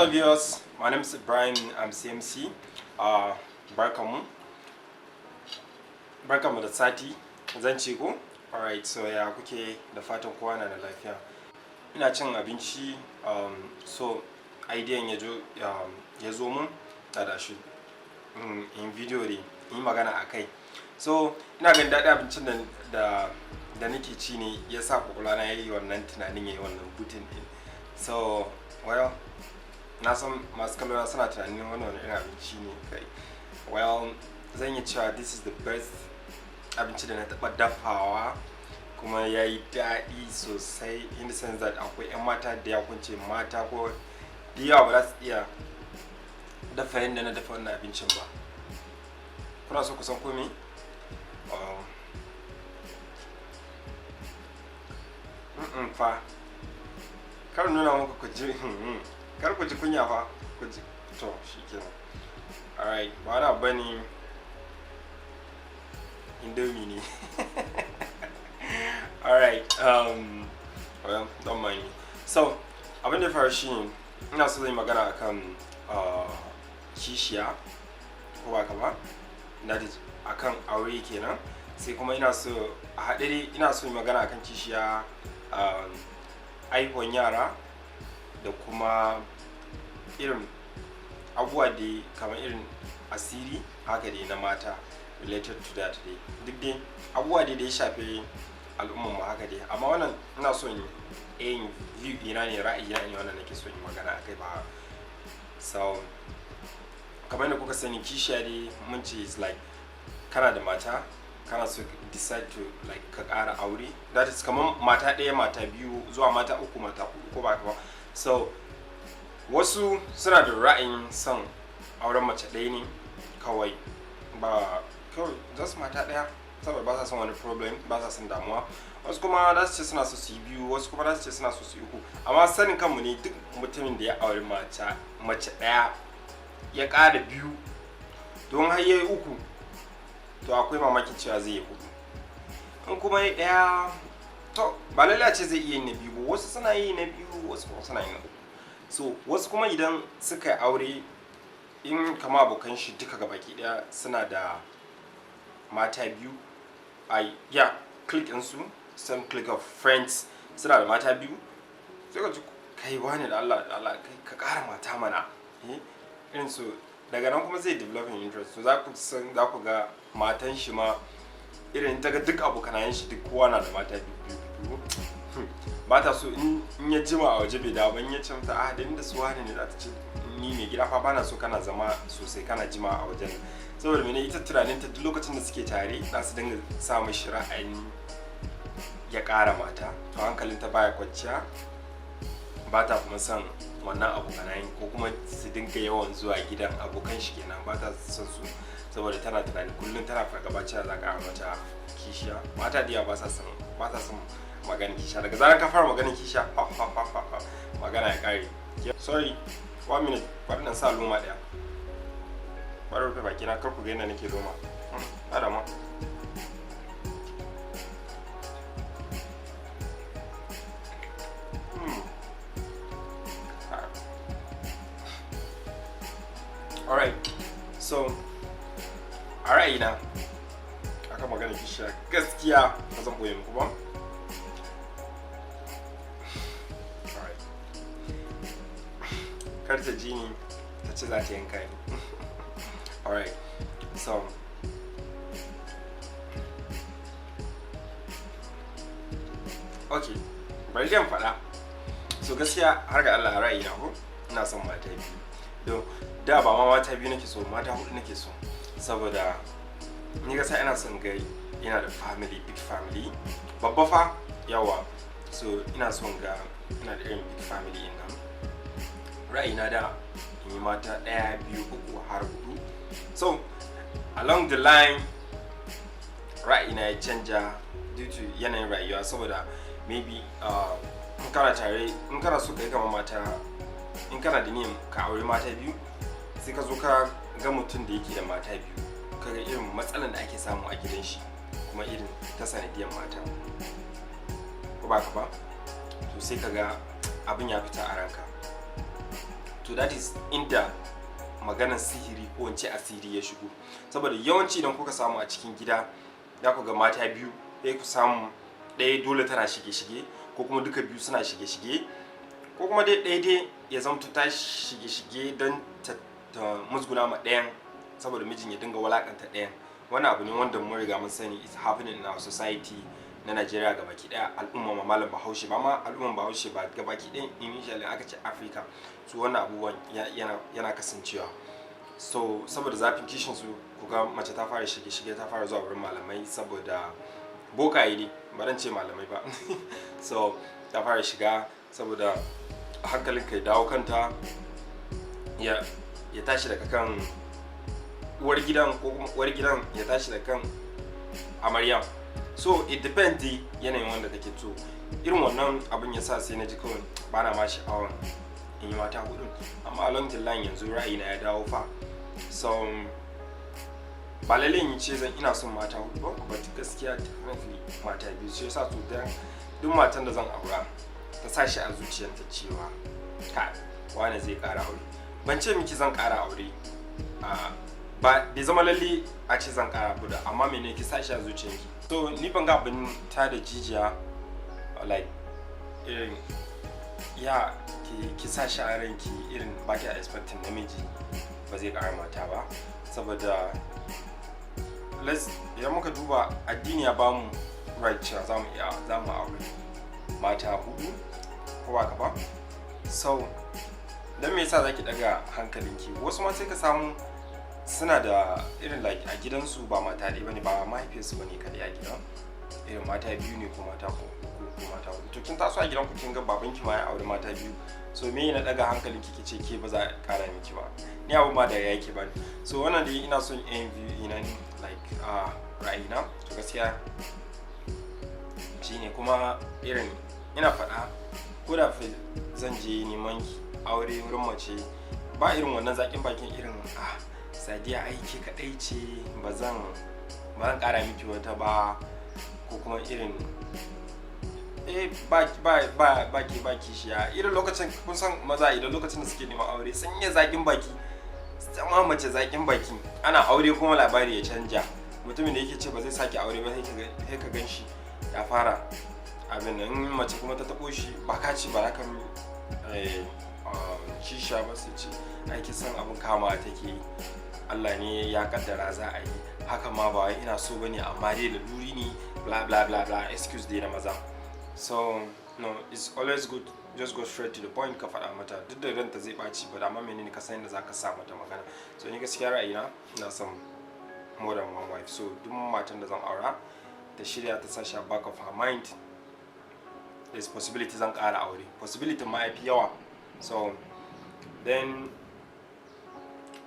Hello viewers, my name is Ibrahim, I'm CMC. Barkamu. Barkamu da sati, zan ce ko? Alright, so ya kuke? Da fatan kowa na da lafiya. Ina cin abinci, so idean ya zo mun da shi in video dai, in yi magana a kai. So ina ganin daɗin abincin da nake ci ne ya sa kwakwalwa na ya yi wannan tunanin, ya yi wannan booting din. So, well, na san masu kallo suna tunanin wannan wani irin abinci ne kai. Well, zan yi cewa this is the best abinci da na taɓa dafawa, kuma ya yi daɗi sosai, in the sense that akwai 'yan mata da ya kunce mata ko da yawa ba za su iya dafa yadda na dafa wannan abincin ba. Kuna so ku san komi? Fa kar nuna muku ku ji, kar ku ji kunya fa, ku ji. To shikenan. Alright, ba na bane, Indomie ne. Alright, well, don't mind me. So abin da ya faru shine ina so zan yi magana akan kishiya, ko ba ka ba? That is akan aure kenan. Sai kuma ina so a haɗe dai, ina so yi magana akan kishiya, aihuwan yara, da kuma irin abubuwa dai kamar irin asiri haka dai na mata, related to that dai, duk dai abubuwa dai da ya shafi al'ummar mu haka dai. Amma wannan ina so in yin view ɗina ne, ra'ayina ne wannan nake so in yi magana akai ba. So kamar yadda kuka sani, kishiya dai mun ce is like kana da mata, kana so decide to like ka ƙara aure, that is kamar mata ɗaya, mata biyu, zuwa mata uku, mata huɗu, ko ba ka ba? So wasu suna da ra'ayin son auren mace ɗaya ne kawai, ba kawai just mata ɗaya, saboda ba sa son wani problem, ba sa son damuwa. Wasu kuma za su ce suna so su yi biyu, wasu kuma za su ce suna so su yi uku. Amma sanin kanmu ne, duk mutumin da ya auri mace ɗaya ya ƙara biyu, don har ya yi uku, to akwai mamakin cewa zai yi hudu. In kuma ya ɗaya, to ba lallai ce zai iya yin na biyu ba. Wasu suna yi na biyu, wasu kuma suna yi na uku. So wasu kuma idan suka yi aure, in kama abokan shi duka gabaki ɗaya suna da mata biyu, ai ya clique ɗinsu, same clique of friends suna da mata biyu, sai ka ji, "Kai wani, da Allah, da Allah, kai ka ƙara mata mana." Eh, irin su daga nan kuma zai developing interest. So za ku san, za ku ga matan shi ma irin ta ga duk abokanayen shi duk kowa na da mata biyu biyu biyu, ba ta so in ya jima a waje bai dawo ba. In ya ce mata, "Ah, da ni da su wani ne," za ta ce, "Ni mai gida fa bana so kana zama sosai, kana jima a wajen." Saboda mene? Ita tunanin ta, duk lokacin da suke tare za su dinga sa mishi ra'ayin ya ƙara mata. To hankalinta baya kwanciya, ba ta kuma son wannan abokanayen, ko kuma su dinga yawan zuwa gidan abokan shi kenan, ba ta son su, saboda tana tunani kullum, tana fargaba cewa za ka mata kishiya. Mata da yawa ba sa son maganin kishiya. Daga zarar ka fara maganin kishiya, ha ha ha ha ha, magana ya kare. Sorry, one minute, bari nan sa loma daya, bari rufe bakina, kar ku ga yadda nake loma. Ba da ma. Alright, so a ra'ayina akan maganar kishiya, gaskiya ba zan boye muku ba. Alright. Kar ta ji ni ta ce za ta yanka ni. Alright, so okay, bari dai in faɗa. So gaskiya, har ga Allah, ra'ayina ko ina son mata biyu. Don da ba ma mata biyu nake so, mata hudu nake so, saboda ni gaskiya ina son ga ina da family, big family, babba fa, yawa. So ina son ga ina da irin big family in nan. Ra'ayina da in yi mata ɗaya, biyu, uku, har hudu. So along the line ra'ayina ya canja due to yanayin rayuwa, saboda maybe in kana tare, in kana so ka yi kamar mata, in kana da niyyar ka aure mata biyu, sai ka zo ka ga mutum da yake da mata biyu, ka ga irin matsalan da ake samu a gidan shi, kuma irin ta sanadiyar mata, ko ba ka ba? To sai ka ga abin ya fita a ranka. To So that is inda maganan sihiri ko in ce asiri ya shigo. Saboda yawanci idan kuka samu a cikin gida, za ku ga mata biyu, sai ku samu ɗaya dole tana shige-shige, ko kuma duka biyu suna shige-shige, ko kuma dai ɗaya dai ya zamto ta shige-shige don ta musguna ma ɗayan, saboda mijin ya dinga walakanta ɗayan. Wannan abu ne wanda mun riga mun sani, is happening in our society na Najeriya gabaki ɗaya, al'umma ma malam Bahaushe ba, ma al'umman Bahaushe ba gabaki ɗayan, initially aka ce Africa. So wannan abubuwan yana kasancewa. So saboda zafin kishin su, ku ga mace ta fara shige-shige, ta fara zuwa wurin malamai, saboda bokaye ne, ba ce malamai ba. So ta fara shiga saboda hankalin ka ya dawo kanta, ya tashi daga kan uwar gidan, ko kuma uwar gidan ya tashi daga kan amarya. So it depends dai yanayin wanda kake. So irin wannan abin ya sa sai na ji kawai ba na ma sha'awan in yi mata hudu. Amma along the line yanzu ra'ayina ya dawo fa. So ba lallai in ce zan ina son mata hudu ba, but gaskiya definitely mata biyu. Shi yasa to dan duk matan da zan aura ta sa shi a zuciyarta cewa ka wane zai kara aure. Ban ce miki zan kara aure ba, bai zama lalle a ce zan kara aure, amma mene ki sa shi a zuciyarki. So ni ban ga abin ta da jijiya, like irin ya ki sa shi a ranki irin ba ki expecting namiji ba zai kara mata ba. Saboda let's, idan muka duba addini ya bamu right cewa za mu iya za mu aure mata hudu, ko ba ka ba? So dan me yasa zaki daga hankalinki? Wasu ma sai ka samu suna da irin like a gidansu ba mata ɗaya bane, ba mahaifiyarsu bane kaɗai a gidan, irin mata biyu ne ko mata ko mata hudu. To kin taso a gidanku kin ga babanki ma ya aure mata biyu, so me na daga hankalinki ki ce ke ba za a kara miki ba? Ni abu ma da yake ba. So wannan dai ina son yan view ina ne, like ra'ayina. To gaskiya shine kuma irin ina faɗa, ko da zan je neman aure wurin mace, ba irin wannan zaƙin bakin, irin "Ah, Sadiya, ai ke kaɗai ce, ba zan ƙara miki wata ba," ko kuma irin "Eh, ba ba ba ba ke ba kishiya." Irin lokacin kun san maza idan lokacin da suke neman aure sun yi zaƙin baki, sama mace zaƙin baki, ana aure kuma labari ya canja. Mutumin da yake ce ba zai sake aure ba, sai ka gan shi ya fara abin nan. Mace kuma ta taɓo shi, ba ka ce ba za ka kishiya ba, sai ce ai kin san abin kama take yi, Allah ne ya kaddara za a yi haka ma, ba wai ina so bane, amma dai laluri ne, bla bla bla bla, excuse dai na maza. So no, it's always good, just go straight to the point, ka faɗa mata, duk da ranta zai ɓaci ba, amma menene, ka san yadda zaka sa mata magana. So ni gaskiya ra'ayina, ina son more than one wife. So duk matan da zan aura ta shirya, ta sa shi a back of her mind, there's possibility zan ƙara aure, possibility ma yafi yawa. So then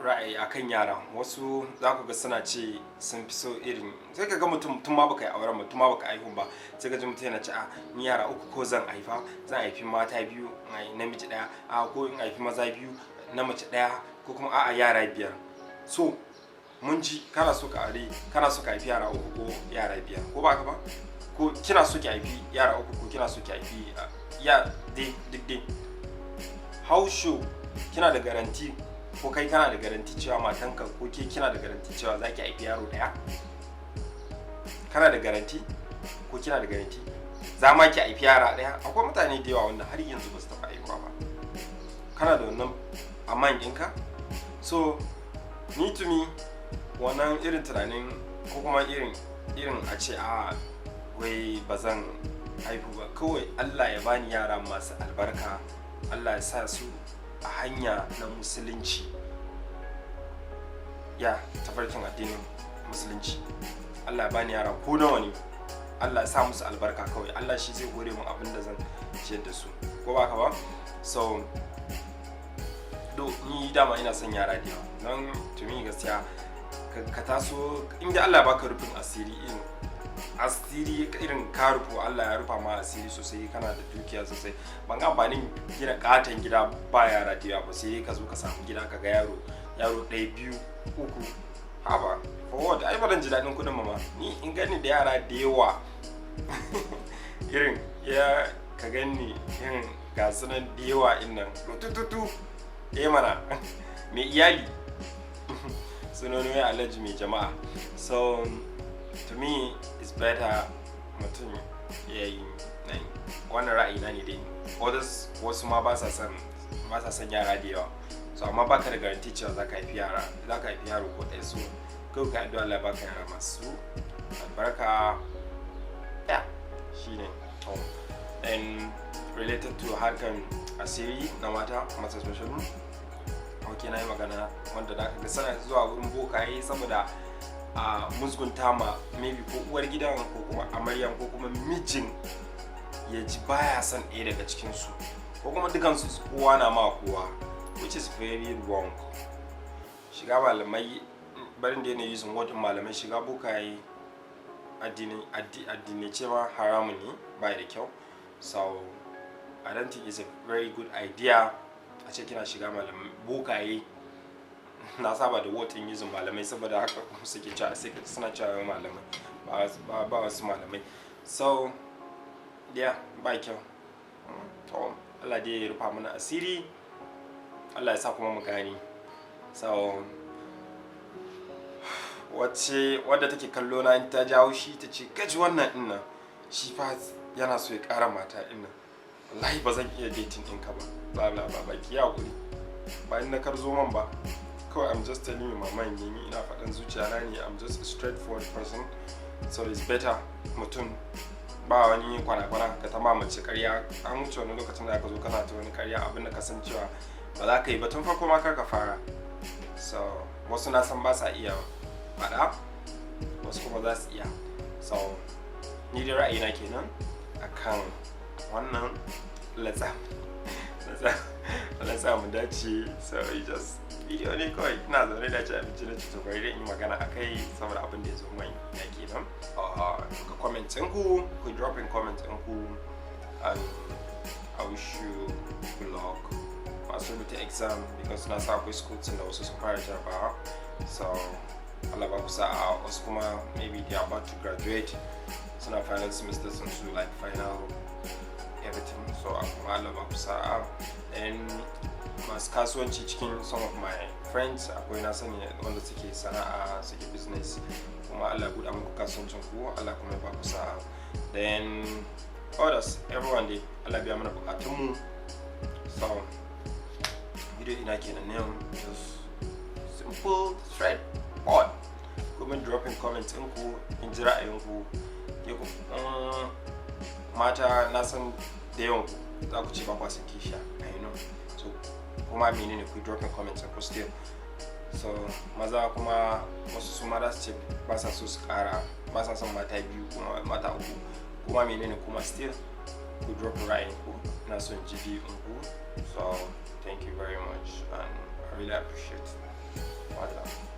ra'ayi akan yara, wasu za ku ga suna ce sun fi so irin, sai ka ga mutum tun ma baka yi auren ba, tun ma baka haihu ba, sai ka ji mutum yana ce, "A ni yara uku ko zan haifa, zan haifi mata biyu, namiji ɗaya, a ko in haifi maza biyu na mace ɗaya, ko kuma a'a yara biyar." So mun ji kana so ka aure, kana so ka haifi yara uku ko yara biyar, ko ba ka ba? Ko kina so ki haifi yara uku, ko kina so ki haifi ya dai duk dai, how sure kina da guarantee, ko kai kana da guarantee cewa matanka, ko ke kina da guarantee cewa za ki haifi yaro daya? Kana da guarantee ko kina da guarantee za ma ki haifi yara daya? Akwai mutane da yawa wanda har yanzu ba su taɓa haihuwa ba. Kana da wannan a mind ɗinka? So ni, to me, wannan irin tunanin ko kuma irin a ce a wai ba zan haihu ba, kawai Allah ya bani yara masu albarka, Allah ya sa su a hanya na Musulunci, ya tafarkin addinin Musulunci. Allah ya bani yara ko nawa ne, Allah ya sa musu albarka kawai. Allah shi zai hore min abin da zan ciyar da su, ko ba ka ba? So do ni dama ina son yara da yawa, don to me gaskiya ka taso inda Allah ya baka rufin asiri, irin asiri irin ka rufu, Allah ya rufa ma asiri sosai, kana da dukiya sosai, ban ga amfanin gina katon gida ba yara da yawa ba. Sai ka zo ka samu gida ka ga yaro yaro ɗaya, biyu, uku, haba, for what? Ai ba zan ji daɗin kuɗin ma. Ni in gani da yara da yawa, irin ya ka gani irin ga sunan da yawa innan tututu. Eh mana, mai iyali, sunoni mai alhaji mai jama'a. So to me, it's better mutum ya yi. Wannan ra'ayina ne dai. Others, wasu ma ba sa son yara da yawa. So amma baka da guarantee cewa za ka haifi yara, za ka haifi yaro ko ɗaya. So kawai ka addu'a Allah baka yara masu albarka. Yeah, shine. Oh, and related to harkan asiri na mata masu, especially, ok, na yi magana wanda da aka ga sana zuwa wurin bokaye saboda a musgunta ma maybe ko uwar gidan ko kuma amaryan ko kuma mijin, ya ji baya son ɗaya daga cikinsu ko kuma dukansu, kowa na ma kowa, which is very wrong. Shiga malamai, barin da yana using word malamai, shiga bokaye, addini ce ma haramun ne, ba da kyau. So I don't think it's a very good idea a ce kina shiga malamai, bokaye. Na saba da word in using malamai saboda haka suke cewa, sai suna cewa malamai, ba wasu malamai. So yeah, ba kyau. To, Allah dai ya rufa mana asiri, Allah ya sa kuma mu gani. So wacce wadda take kallo na, in ta jawo shi ta ce gaji wannan din nan, shi fa yana so ya ƙara mata din nan, wallahi ba zan iya dating ɗinka ba, bla bla bla, ki hakuri, ba in na karzo man ba. Kawai I'm just telling you my mind ne, ni ina faɗan zuciya na ne. I'm just a straightforward person. So it's better mutum ba wani kwana-kwana ka ta mamace karya. An wuce wani lokacin da aka zo kana ta wani karya. Abin da ka san cewa ba za ka yi ba, tun farko ma kar ka fara. So wasu na san ba sa iya faɗa, wasu kuma za su iya. So ni dai ra'ayina kenan akan wannan. Let's mu dace. So you just video ne kawai, ina zaune da ci abinci na ci, to bari in yi magana akai saboda abin da ya zo mai ya kenan. Ga comment ɗinku, ku dropping comment ɗinku, and I wish you good luck masu rubuta exam, because na sa akwai schools da wasu sun fara jarabawa. So Allah ba ku sa'a. Wasu kuma maybe they are about to graduate, suna final semester, sun su like final everything. So kuma Allah ba ku sa'a. And masu kasuwanci cikin some of my friends, akwai na sani wanda suke sana'a, suke business, kuma Allah buɗa muku kasuwancin ku, Allah kuma ya ba ku sa'a. Then others, everyone dai, Allah biya mana bukatunmu. So video ina kenan ne, just simple, straight on. Kuma dropping comment ɗinku in ji ra'ayinku. Mata, na san da yawan ku za ku ce ba kwa son kishiya, I know. So kuma menene, ku dropping comments ku still. So maza kuma, wasu su ma za su ce ba sa so su kara, ba sa son mata biyu kuma mata uku kuma menene. Kuma still ku drop ra'ayinku, ina son ji view ku. So thank you very much and I really appreciate. One love.